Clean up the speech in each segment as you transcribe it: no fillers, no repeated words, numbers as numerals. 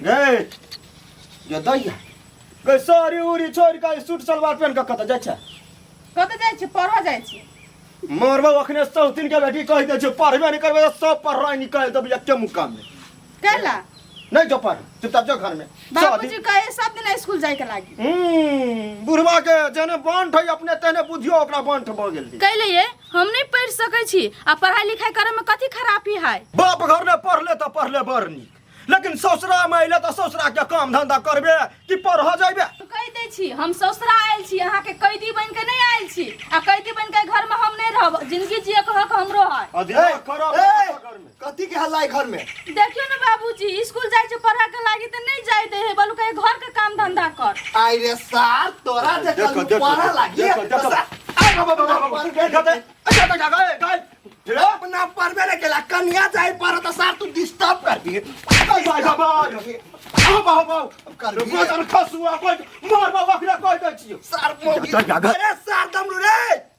गए ये दैया गए साड़ी उड़ी छोड़ के सूट सलवार पहन के कतऽ जाइ छै? कतऽ जाइ छी? पढ़ऽ जाइ छी। मरबो अखने सौतिन के बेटी कहि दै छै, पढ़बे नहि करबै तऽ सब पढ़ाइ निकालि देबै एके मुक्का में। कैला? नहीं जो पढ़, चुपचाप जो घर में। बाबूजी कहे सब दिन स्कूल जाए के लागी। बुढ़वा के जेने बंठ है अपने तेने बुझियो ओकरा बंठ भ गेल। कैले ये हम नहीं पढ़ सकै छी आ पढ़ाई लिखाई करे में कथी खराबी है? बाप घर में पढ़ले तो पढ़ले बड़ नीक, लेकिन ससुरा में अइले तो ससुरा के काम धंधा करबे कि पढ़ जाइबे? कहि दै छी हम ससुरा आयल छी, अहाँ के कैदी बन के नहीं आयल छी आ कैदी बन के घर में हम नहीं रहब, जिंदगी जिए के हक हमरो है। दिमाग खराब ए, है घर में। कथी के हल्ला है घर में? देखियो ना बाबूजी, स्कूल जाय छै पढ़ा के लागी त नहीं जाय दे है, बलु कहे घर के काम धंधा कर। आई रे सार तोरा जे देखो, कल देखो, पढ़ा लागी। देखो, देखो। आई बाबा बाबा बाबा, देखो, देखो, देखो, देखो, देखो, देखो। अपना पढ़बे नहीं केला, कन्या जाय पढ़ त सार तू डिस्टर्ब कर दी। भाई, भाई, भाई। आओ, आओ, आओ। कर दी। गोदर खसुआ, कोई मार बाबा अखने कह दै छियो। सार मोगी। जा, जा, जा। अरे सार दमरू रे,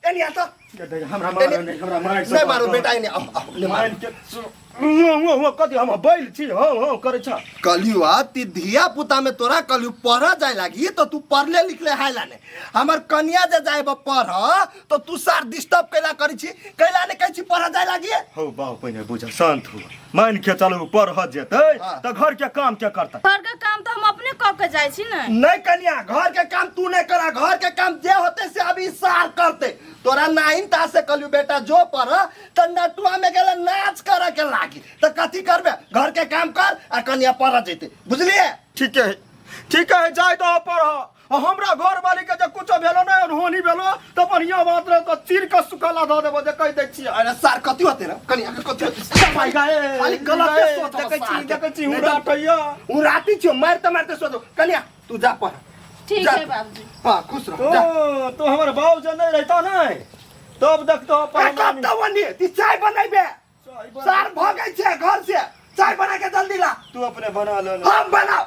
एनी आ तो। हमरा मारो नहीं, हमरा मार नहीं मारो बेटा, एनी आओ, आओ, नहीं मारो। मान के हुआ, हुआ, हुआ, कथी हम बैल छी, हाँ, हाँ, करै छ। कलियुआ ती धिया पुता में तोरा कलियु पढ़ जाय लागी तो तू पढ़ले लिखले है लाने, हमर कन्या जे जाय बा पढ़ तो तू सार डिस्टर्ब कैला करै छी, कैला ने कहै छी पढ़ जाय लागी? हौ बाप, पहिने बुझ, शांत हो, मान के चलू पढ़ जेतै हाँ। त घर के काम के करतै? घर के काम तो हम अपने क के जाय छी ने। नहीं कन्या, घर के काम तू नहीं करा, घर के काम जे होते से अभी सार करते। तोरा नाइन ता से कलियु बेटा जो पढ़ त नटुआ में गेले नाच करे के लागी त कथी करबे? घर के काम कर आ कन्या पढ़ जेते, बुझलिए? ठीक है, ठीक है, जाय दो पढ़। आ हमरा घर वाली के जे कुछो भेलो नै अनहोनी भेलो त बढ़िया बात रहे त चीर के सुखला ध देबो जे कहि दै छियै। अरे सार कथी होते रे कन्या के कथी होते? भाई गाए, खाली गलते सोच देखै छी, सार के। देखै छी, नहीं उड़ा टैया। उ राती छियो, मारते मारते सोचो। कन्या तू जा पढ़। ठीक जा। है बाबूजी। हाँ, खुश रह, जा। तो हमर बाबू जे नहीं रहता नै तब देखतो ए, कब तो वनी ती चाय बनैबे? सार भ गई छे घर से, चाय बना के जल्दी ला। तू अपने बना ले। हम बनाओ,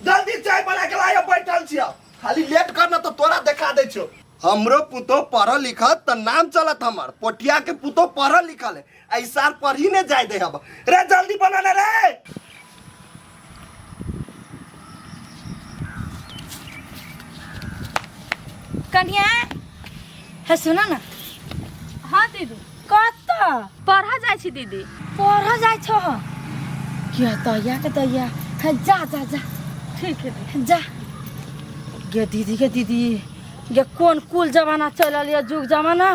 जल्दी चाय बना के लायो, बैठल छियो खाली लेट करना तो तोरा देखा दे छियो। हमरो पुतो पढ़ल लिखल त नाम चलत, हमर पोटिया के पुतो पढ़ल लिखल है, ऐसा पढ़ी ने जाय दे हब रे, जल्दी बना ले रे। कन्या हे सुन ना। हाँ दीदी। कतऽ? पढ़ा जाइ छी दीदी। पढ़ऽ जाइ छह? के दैया के दैया, हे जा जा जा। ठीक है दीदी। जा गे दीदी, गे दीदी गे, कोन कुल जमाना चलल ये जुग जमाना,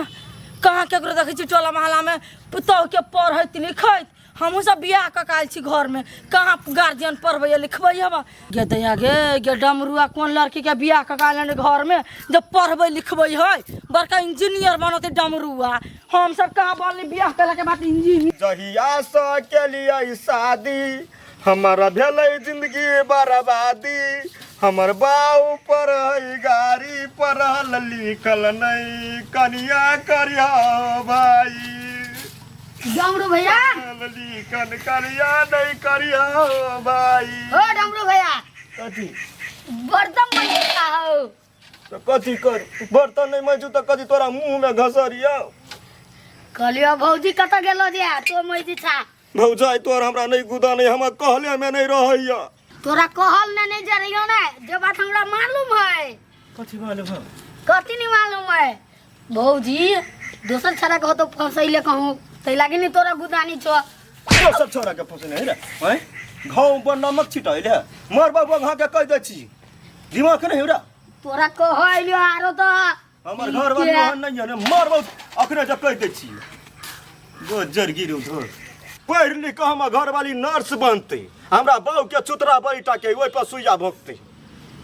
कहाँ केकरो देखै छी टोला मोहल्ला में पुतहु के पढ़ैत लिखैत? हमहूँ सब बियाह कऽ के आयल छी घरमे, कहाँ गार्जियन पढ़बैया लिखबैया बा? गे दैया गे, गे डमरुआ कोन लड़की के बियाह कऽ के आयल हन घरमे जे पढ़बै लिखबै है, बड़का इंजीनियर बनतै डमरुआ। हम सब कहाँ बनली बियाह केला के बाद इंजीनियर? जहिया से केलियै शादी हमर भेलै जिंदगी बर्बादी, हमर बाऊ पर है गाड़ी पढ़ल लिखल नहीं कनिया करिया भाई। डमरू भैया, पढ़ल लिखल करिया नहीं करिया भाई। ओ डमरू भैया। कथी? बर्तन मजता हो? तो कथी कर, बर्तन नहीं मजू तो कथी तोरा मुंह में घसरिया? कहलियो भौजी कतऽ गेलो जे तो मजदी छा? भौजाई तोर हमरा नहीं गुदा नहीं, हमरा कहले में नहीं रहैया। तोरा कहल ने नहीं जरियो ने, जे बात हमरा मालूम है। कथी मालूम है? कथी नहीं मालूम है भौजी, दोसर छड़ा के होतो फसैले कहूँ तै लागी नहीं तोरा गुदानी छो। दोसर छोरा के फसैले है रे? हैं घाव पर नमक छिटैले है, मर बाबू घा के कह दै छी, दिमाग नहीं हमरा। तोरा कह अइलियो आरो तो हमर घर वाली ओहन नहीं है ने, मर बाबू अखने जे कह दै छी गोजर गिरू धर। पढ़ लिख के हमर घर वाली नर्स बनते, हमरा बाबू के चुतरा बड़ी के ओहि पर सुइया भोगते।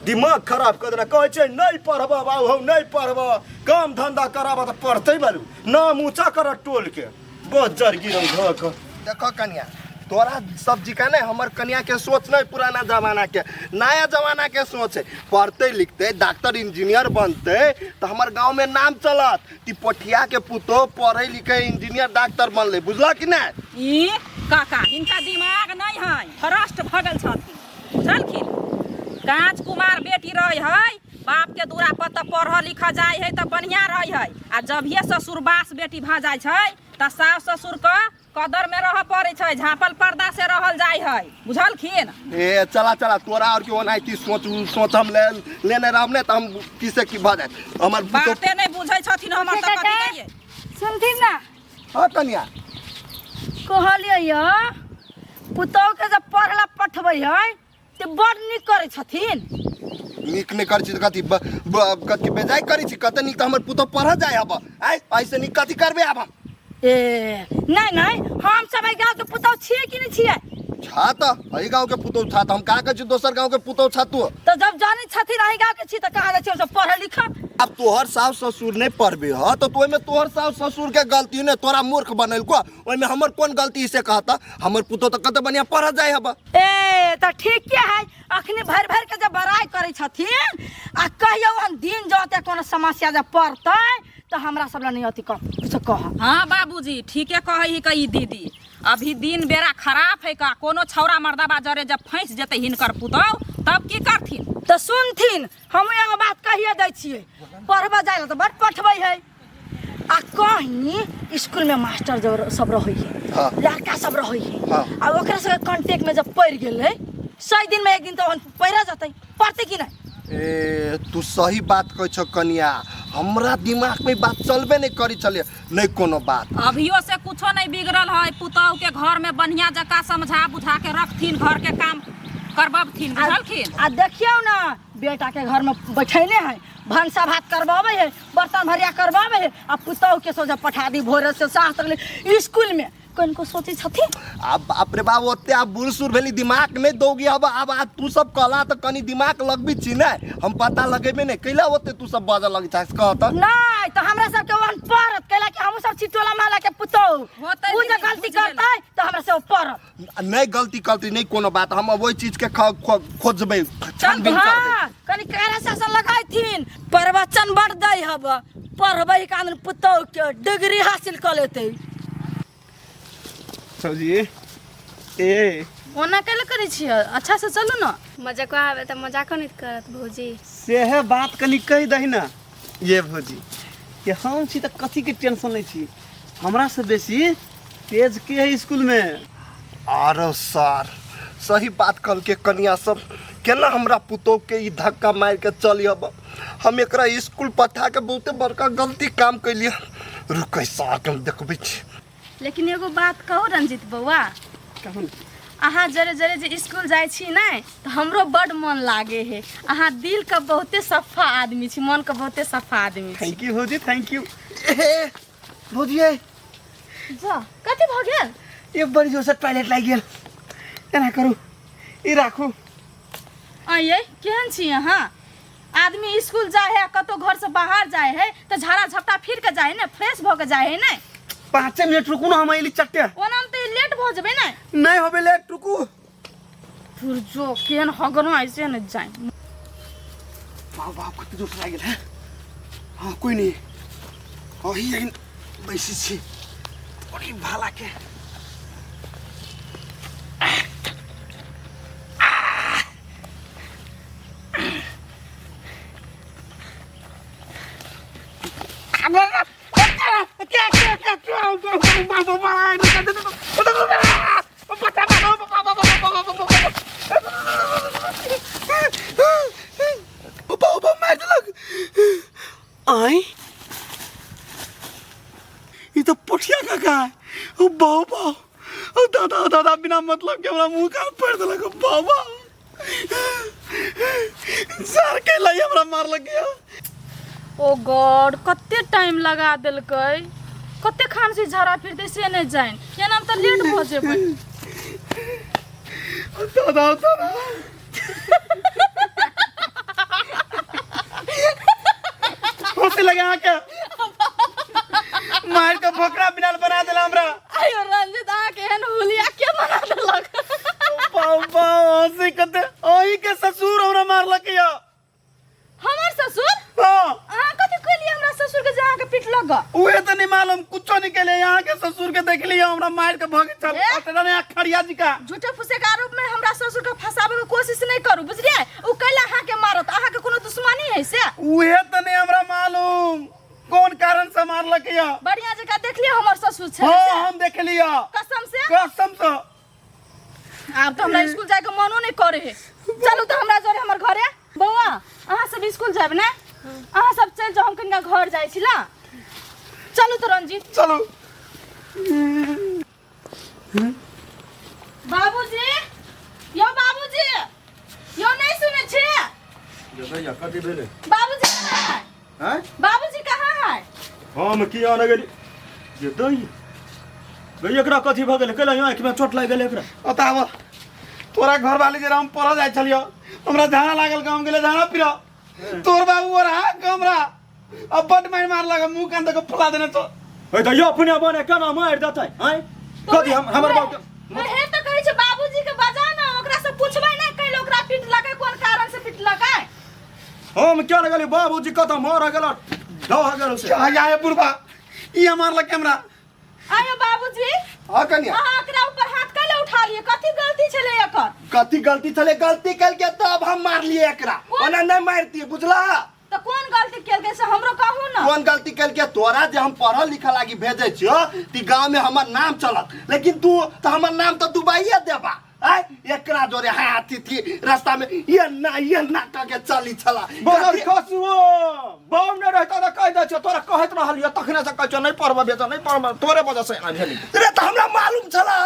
दिमाग खराब कर देना। कहै छै नहीं पढ़ब बाबू, हम नहीं पढ़ब, काम धंधा कराब तऽ पढ़तै बालू, नाम ऊंचा कर टोल के। बजर गिरम धऽ कऽ। देखो कन्या, तोरा सब जिका नहीं हमर कन्या के सोच नहीं पुराना जमाना के, नया जमाना के सोच है। पढ़ते लिखते डॉक्टर इंजीनियर बनते तो हमर गांव में नाम चलत कि पोठिया के पुतो पढ़े लिखे इंजीनियर डॉक्टर बनले, बुझला कि नहीं? ई काका हिनका दिमाग नहीं है, भ्रष्ट भऽ गेल छथिन, बुझलखिन? काँच कुमार बेटी रहे है बाप के दूरा पर तऽ पढ़ऽ लिखऽ जाइ है तऽ बढ़िया रहै है आ जभिये ससुरबास बेटी भऽ जाइ छै तऽ सास ससुर के कदर में रहऽ पड़ै छै झाँपल पर्दा से रहल जाइ है बुझलखिन ए चला चला तोरा और के ओनाहिती सोच सोच हम ले लेने रहब ने तऽ हम की से की भऽ जायत हमर पुतोह बाते नहि बुझै छथिन हमर तऽ कथी कहियै सुनथिन ना हँ कनिया कहलियै य पुतोहके जब पढ़ला पठबै है तऽ बड़ नीक करै छथिन नीक नहि करै छी तऽ कथी कथी बेजाय करै छी कते नीक तऽ हमर पुतोह पढ़ऽ जाय हब आइ ऐसे नीक कथी करबै आब हम ए नहि नहि हम सब एहि गाँवके पुतोह छियै कि नहि छियै छा तऽ एहि गाँव के पुतोह छा तऽ हम का कहै छी दोसर गाँव के पुतोह छा तू तऽ जब जानै छथिन एहि गाँवके छी तऽ कहाँ जाइ छी हमसब पढ़ऽ लिखऽ आब तोहर सास ससुर नहि पढ़बे ह तऽ ओहिमे तोहर सास ससुर के गलती नहि तोरा मूर्ख बनेलको ओहिमे हमर कोन गलती से कहता हमर पुतोह तऽ कते बढ़िया पढ़ऽ जाय हब ए तऽ ठीके है अखनी भरि भरि के जब बड़ाइ करै छथिन आ कहियो हम दिन जते कोनो समस्या जब पड़तै तऽ हमरा सब लए नहि अथी कह किछु कह हाँ बाबूजी ठीके कहै ही ई दीदी अभी दिन बेरा खराब है का कोनो छौड़ा मर्दाबा जरे जब फंस जेतै हिनकर पुतौह तब की करथिन तऽ सुनथिन हम एगो बात कहिए दै छियै पढ़बऽ जाइ लए तऽ बड़ पठबै है आ कहीं स्कूल में मास्टर जब सब रहै है हाँ। लड़का सब रहै है हाँ। आ ओकरा सबके कांटेक्ट में जब पड़ि गेलै 100 दिन में एक दिन तऽ पड़ि जेतै पड़तै कि नहि ए तू सही बात कहै छ कनिया हमरा दिमाग में बात चलबे नहीं करी चले नहीं कोनो बात अभियो से कुछो नहीं बिगड़ल है पुतहु के घर में बढ़िया जकाँ समझा बुझा के रखथिन घर के काम करबथिन बुझलखिन आ देखियौ ना बेटा के घर में बैठैले है भनसा भात करबाबै है बर्तन भरिया करबाबै है आ पुतहु के सोझा पठा दी भोरे से साँझ तक ले स्कूल में कनिको सोचै छथिन आब बाप रे बाप ओते आब बूढ़ सूढ़ भेली दिमाग नहीं दोगी अब आब आब तू सब कहला तऽ कनी दिमाग लगबी छी ने हम पता लगेबे नहीं कैला ओते तू सब बाजऽ लगै छा कह तऽ नहीं तो हमरा सबके ओहन पड़त कैला कि हमहूँ सब छी टोला मोहल्ला के पुतहु होतै उ जे दीदी, गलती बुझि गेलै। करतै तऽ हमरा सब पड़त नहीं गलती करती नहीं कोनो बात हम अब ओहि चीज के खोजबै छानबीन करबै हाँ कनि कारा शासन लगाइथिन प्रवचन बड़ दै हब पढ़बै कानून पुतहु के डिग्री हासिल कऽ लेतै सब्जी ए ओना कैले करै छियै अच्छा से चलू ने मजाको आबे तऽ मजाको नहि करत भौजी सेहे बात कनि कहि दही ने ये भौजी कि हम छी तऽ कथीके टेंशन लै छी हमरा से बेसी तेज के है स्कूलमे आरो सर सही बात कहलकै कनिया सब केना हमरा पुतोह के ई धक्का मारि के चल अब हम एकरा स्कूल पठा के बहुते बड़का गलती काम कैलियै रुकै सर के हम देखबै छी लेकिन एगो बात कहू रंजीत बौआ अहाँ जरे जरे जे स्कूल जाइ छी ने तऽ हमरो बड मन लागे है अहाँ दिल के बहुते सफा आदमी छी मन के बहुते सफा आदमी छी thank you भौजी thank you भौजी ए जा कथी भऽ गेल ये बड़ी जोर से टॉयलेट लागि गेल एना करू ई राखू आइए केहन छी अहाँ आदमी स्कूल जाइ है कतौ घर से बाहर जाइ है तऽ झाड़ा झपटा फिर के जाइ है ने फ्रेश भऽ के जाइ है ने 5 मिनट रुकू ना हम अयली चट्टे ओना हम तऽ लेट भऽ जेबै ने नहीं होबे लेट रुकू धुर जो केहन हगनो ऐसे ने जाए बाप बाप कते जोर से लागि गेल है हाँ कोई नहीं अही लेकिन बैसी छी अरे भाला के आय ई तो पोठिया काका है ओ बाऊ बाऊ ओ दादा ओ दादा बिना मतलब के हमरा मुंह कान पड़ देलक ओ बाऊ बाऊ सर के लाई हमरा मारलक गया ओ गॉड कते टाइम लगा देलकै कते खान से झाड़ा फिरते से नहि जानि एना तऽ लेट भऽ जेबै ओ दादा ओ दादा हंसे लगे अहाँके मार के बोकरा बिनाल बना देला हमरा आयो रंजित अहाँके एहन हुलिया के बना देलक बाऊ बाऊ हंसी कते ओही के ससुर हमरा मारलक या हमर ससुर हाँ अहाँ कथी कहलियै हमरा ससुर के जे अहाँके पिटलक गऽ उहे तो नहीं मालूम कुछो नहीं केले यहाँ के ससुर के देख लियो हमरा मार के भगे चल ए? ओतना नहीं खड़िया जी का झूठे फूसे के आरोप में हमरा ससुर के फंसाबे के कोशिश नहीं करू बुझलियै उ कैला अहाँके मारत अहाँके कोनो दुश्मनी है से? उहे त नहीं हमरा मालूम कौन कारण से मारलक या। बढ़िया जगह देख लियो हमर ससुर छलै हाँ से। हम देख लिया कसम से? कसम से। आब तो हमरा स्कूल जाए के मनो नहीं करे है। चलू तो हमरा जोरे हमर घरे। बौआ अहाँ सब स्कूल जाब ने? अहाँ सब चल जाओ, हम कनिका घर जाइ छी ला। चलू तो रंजीत। चलू। बाबूजी, यो बाबूजी, यो नहीं सुने छी? जतैया कथी भेलै? बाबूजी कहाँ है? हैं? बाबूजी कहाँ है? हम किया न गेली जतै गई, एकरा कथी भऽ गेलै? कैला आँखि में चोट लागि गेलै एकरा? बताब तोरा घर वाली जे हम पढ़ जाइ छलियो, हमरा झाड़ा लागल, गाम गेलै झाड़ा पिर तोर बाबू और हा हमरा अब बड मार मारलक, मुंह कान तक फुला देने तो। हे तऽ यो अपने बने केना मारि देतै? हैं कथी हम हमर बाबू के हे तऽ कहै छै बाबूजी के बजा ना, ओकरा से पूछबै ना कैले ओकरा पिटलकै, कोन कारण से पिटलकै। हम क्या लगली बाबूजी कतऽ मर गेल ढह गेल से। आ जाए बुढ़बा ई मारलक हमरा। आयो बाबूजी। हाँ कन्या। अहाँ एकरा ऊपर हाथ कैले उठा लिए? कथी गलती छलै एकर? कथी गलती छलै? गलती कल के तब हम मारलिए एकरा, ओना नहीं मारती बुझला। तो कौन गलती केलकै से हमरो कहू ना। कौन गलती केलकै? तोरा जे हम पढ़ल लिखल लागी भेजै छियो ती गांव में हमर नाम चलत, लेकिन तू तो हमर नाम तो डुबाइए देबा। आय एकरा जोरे हाथी थी रास्ता में ये ना कह के चली छला। बदर खसुओ बाम ने रहता त कह दै छ, तोरा कहैत रहलियो तखने से कहै छ नहीं पढ़ब बेच नहीं पढ़ब, तोरे वजह से एना भेली। रे त हमरा मालूम छला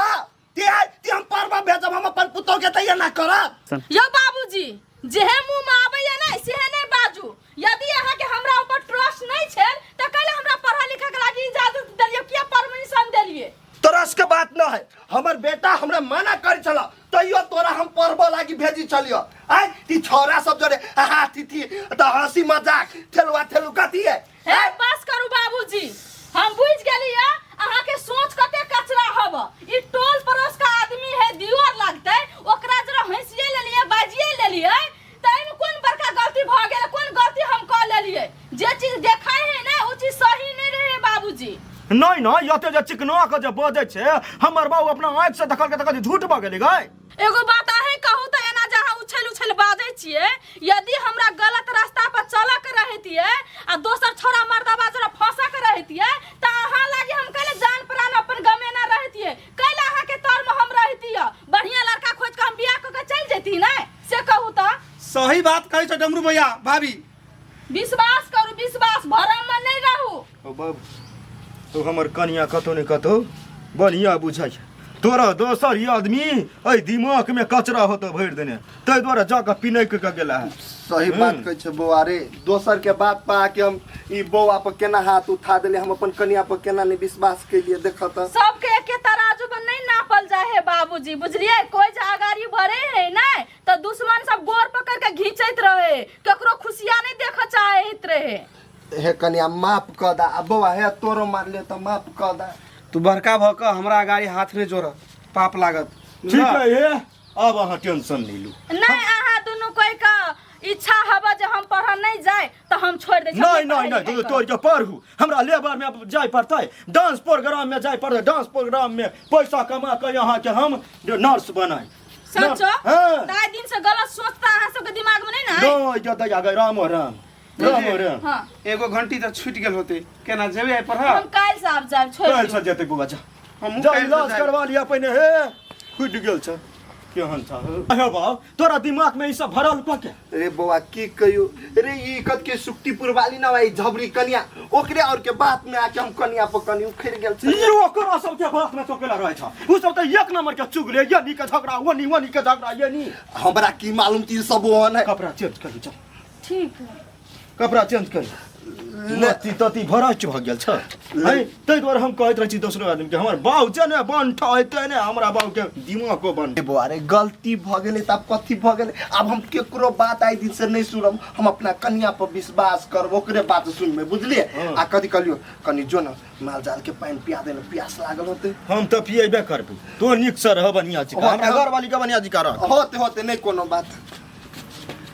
ती आय ती हम पढ़ब भेजब हम अपन पुतोह के त ये ना करब। यो बाबूजी जेहे मुंह में आबैया नै सेहे नै बाजू। यदि अहाँ के हमरा ऊपर ट्रस्ट नहीं छल त कैले हमरा पढ़ा लिखा के लागी इजाजत देलिए, किया परमिशन देलिए? ट्रस्ट के बात न है, हमर बेटा हमरा मना कर छला तैयो तोरा हम पढ़ब लागी भेजी छलियो। आय ती छोरा सब जोरे हाथी थी त हंसी मजाक ठेलुआ ठेलु कथी है? हे बस करू बाबूजी, हम बुझ गेलिए अहाँ के सोच कते कचरा हब। ई टोल पड़ोस का आदमी है, दियोर लगते, ओकरा जरा हंसिए लेलिए बाजिए लेलिए त एमे कोन बड़का गलती भ गेल? कोन गलती हम क लेलिए? जे चीज देखाय है ना उ चीज सही नहीं रहे बाबूजी। नहीं नहीं यते जे चिकना के जे बजै छै हमर बाबू अपना आँखि से देखल के त झूठ भ गेलै गै। एगो बात अहें कहू त एना जहाँ उछल उछल बाजै छियै, यदि हमरा गलत रास्ता पर चलऽ के रहितियै आ दोसर छोरा मर्दबा जरा फंसऽ के रहितियै त अहाँ लागी हम कैले जान प्राण अपन गमेना रहितियै, कैले अहाँ के तर में हम रहितियै? बढ़िया लड़का खोज के हम बियाह कऽ के चलि जैती नै, से कहू त। सही बात कहै छ डमरू भैया भाभी। विश्वास करू, विश्वास, भरम में नहीं रहू। ओ बाबू तो हमर कनिया कतौ ने कतौ बढ़िया बुझै छै, तोरा दोसर ई आदमी एहि दिमाग में कचरा होतो भरि देने, ताहि दुआरे जाके पिनैक के गेला है। सही बात कहै छै बौआ रे, दोसर के बात पर आके हम ई बौआ पर केना हाथ उठा देले, हम अपन कनिया पर केना नहीं विश्वास केलिए। देख त सबके एके तराजू पर नहीं नापल जाए है बाबूजी, बुझलिए? कोई जे अगाड़ी बढ़े है ना त दुश्मन सब गोर पकड़ के घींचैत रहे, केकरो खुशिया नहीं देख चाहैत रहे। हे कनिया माफ क दा, आ बौआ हे तोरो मारले त माफ क दा। तू बड़का भ के हमरा गाड़ी हाथ नहीं जोड़, पाप लागत। ठीक है हे, अब अहाँ टेंशन नहीं लू। नहीं अहाँ दुनू कोई का इच्छा हवा जे हम पढ़ नहीं जाए तो हम छोड़ दे। नहीं नहीं नहीं तोर के पढ़ू, हमरा लेबर में जाय पड़तै, डांस प्रोग्राम में जाय पड़तै, डांस प्रोग्राम में पैसा कमा के यहाँ के हम नर्स बनाए। सचो? हाँ। ताई दिन से गलत सोचता अहाँ सबके दिमाग में नहीं ना? नहीं जतै आगे राम राम राम राम। हाँ। एगो घंटी तो छूट गेल होते, केना जेबे आइ पढ़? हम काल्हि से आब जायब, छोड़ काल्हि से जेतै बौआ, जा हमहूँ जा काल्हि से इलाज जायब। करवा लिया पहिने। हे फुटि गेल छ केहन छ हे बाप, तोरा दिमाग में ई सब भरल क के? रे बौआ की कहियो रे, ई कत के सुक्तिपुर वाली ना आई झबरी कनिया, ओकरे और के बात में आके हम कनिया पर कनी उखड़ गेल छ। ई ओकरा सब के बात में तो केला रहै छ, उ सब त एक नंबर के चुगले, ये नी के झगड़ा वो नी, वो नी के झगड़ा ये नी। हमरा की मालूम थी सब ओहन है। कपड़ा चेंज करू चल। ठीक है कपड़ा चेंज करू। लत्ती तत्ती भरच भ गेल छ ताहि दुआरे हम कहैत रहै छी दोसरो आदमी के, हमर बाउ जे ने बन ठहते ने हमरा बाउ के दिमागो बन। बौआ रे गलती भ गेलै त आब कथी भ गेलै, आब हम केकरो बात आइ दिन से नहीं सुनब, हम अपना कनिया पर विश्वास करब, ओकरे बात सुनबै, बुझलिए? आ कथी कहलियो कनि जो न माल जाल के पानि पिया दे न, प्यास लागल होते। हम त पिएबे करबै, तो नीक से रह बढ़िया जी, हमरा घरवाली के बढ़िया जी कर होते होते नहीं कोनो बात।